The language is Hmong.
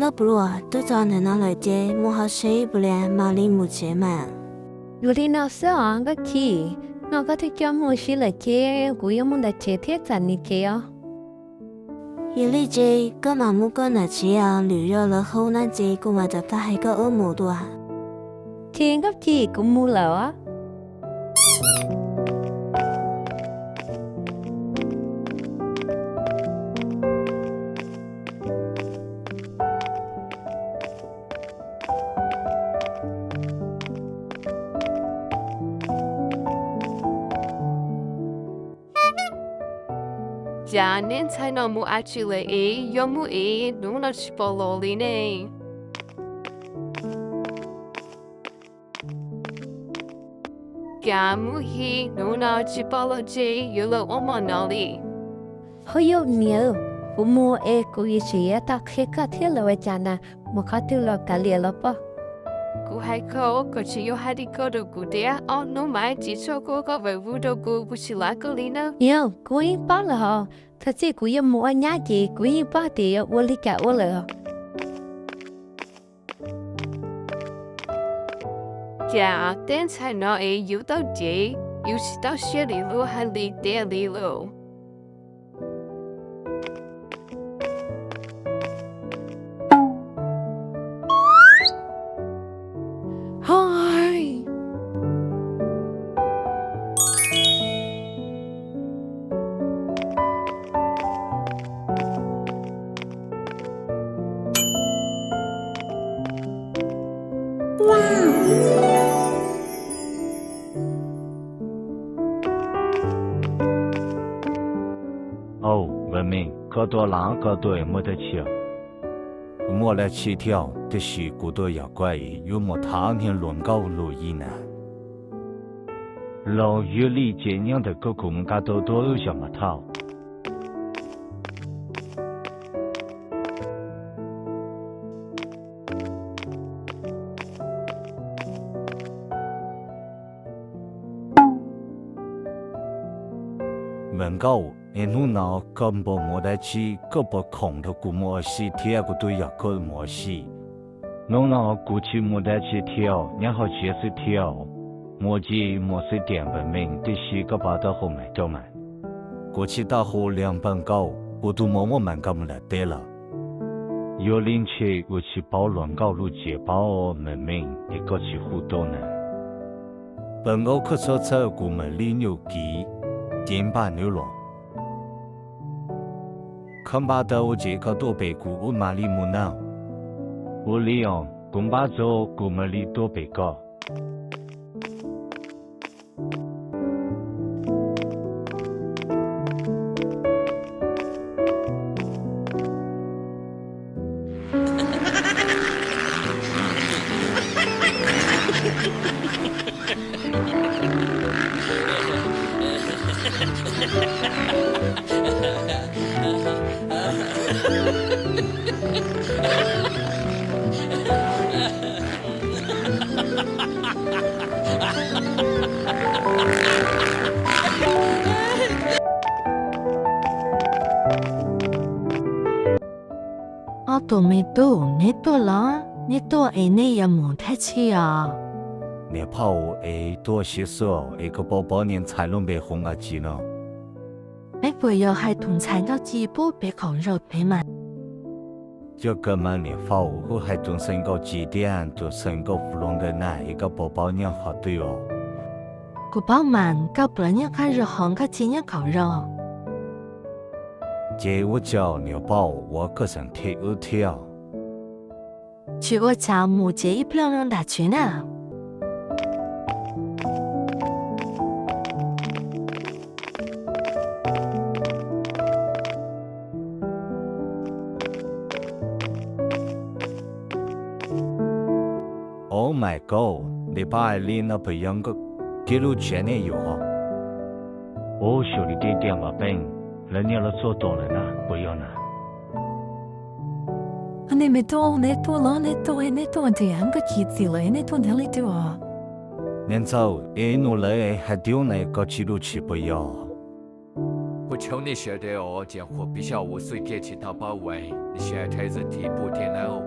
Nkauj Pluag, twb txog ntawm no lawm ces mus hauj seb puas li mam li mus tsev mas. Yuav li no xwb os Nkauj Chim, no koj twb coj mus ua si lawm ces kuv yuav mus ntawm tsev thiab txam nim tsev os. Yog li ces koj mam mus koj ntawm tsev os, lwm zaus lawv hu no ces kuv mam rov qab hais koj wb mus dua. Ces Nkauj Chim, kuv mus lawm os. Cas nej ntxhais no mus dab tsi lawm es yuav mus es hnub no tsis pom los li ne? Cas mus es hnub no tsis pom los ces yuav los ua mov no li? Ho yog niam, kuv mus es kuv yuav tseem yuav tau qhia koj thiab los ua cas na, mus qhov twg los kav liam los poj. Kuv hais koj, koj tsis yuav hais li ko rau kuv thiab, ob hnub mas tsis tshua koj vawm vug rau kuv, kuv tsis lab koj li na. Yog, kuv yeej paub lawm hos, thaum txij kuv yuav mus ua nyab ces kuv yeej paub tias yuav ua li cas ua lawm. Cas tej ntxhais no es yus tau cev, yus tsis tau siab li lub hais li tiag li lauj. Au, Npawg Meej, koj tuaj los koj tuaj muaj dab tsi? Kuv muaj dab tsi thiab, tiam sis kuv tuaj yog kuv yuav mus tham niag hluas nkauj Lus Yij na. Los yog li ces nyob ntawm koj, kuv mus nqa tau tuaj wb zaum mam tham. Npawg Nkauj, es hnub no koj npau mus dab tsi, koj puas khoom nrog kuv mus ua si thiab kuv twb yog koj mus ua si? Hnub no kuv tsis muaj dab tsi thiab, nyob hauv tsev xwb thiab. Muaj ces muaj xwb tiag Npawg Meej, tiam sis koj puas tau hu Meej rau mas? Kuv tsis tau hu li Npawg Nkauj, kuv tus muam muab Meej nkag mus nram teb lawm. Yog li ntshe kuv tsis paub hluas nkauj lub cev paub Npawg Meej es koj tsis hu tau na. Npawg Nkauj, koj txhob txhawj, kuv mam li nyuj kiv cev npaj nws los. Koj npaj tau ces koj tuaj pem kuv wb mam li mus na. Ua li os, kuv npaj tau kuv mam li tuaj pem koj. Ob tug me tub, neb tuaj los? Neb tuaj es neb yuav mus dab tsi os? Niam phauj, es tuaj siv xwb es koj puas paub niag ntxhais lub npe hu ua Ci no? Peb puas yog hais tus ntxhais Nkauj Ci pub pem qaum zos pem mas? Coj kawg mas niam phauj, kuv hais tus ntxhais Nkauj Ci thiab tus ntxhais Nkauj Pluag ntawd na, es koj puas paub nyob qhov twg os? Kuv paub mas, Nkauj Pluag nyob qab zos hos Nkauj Ci nyob qaum zos. Ces ua cas niam phauj uas koj tseem them wb thiab? Tsis ua cas, mus ces ib pliag no nram tsev na. Oh my god, nws pab hais li no puas yog Nkauj Ci lub tsev ne yom? Ua, xyov li tiag tiag mas Peej, lawv niaj los txog tom lawm na, puas yog na? Nej me tub, neb tuaj los? Neb tuaj, neb tuaj tias Nkauj Ci txim lawm, neb tuaj ntev li tiag os. Niam ntxawm, es nug lawv hais tias ub na Nkauj Ci lub tsev puas yog? Kuv tshoov nej sawv daws tias qhov peb xyaum ua xwm txheej tsis tau paub ua, nej sawv daws txhob tiv pub thiab nawb.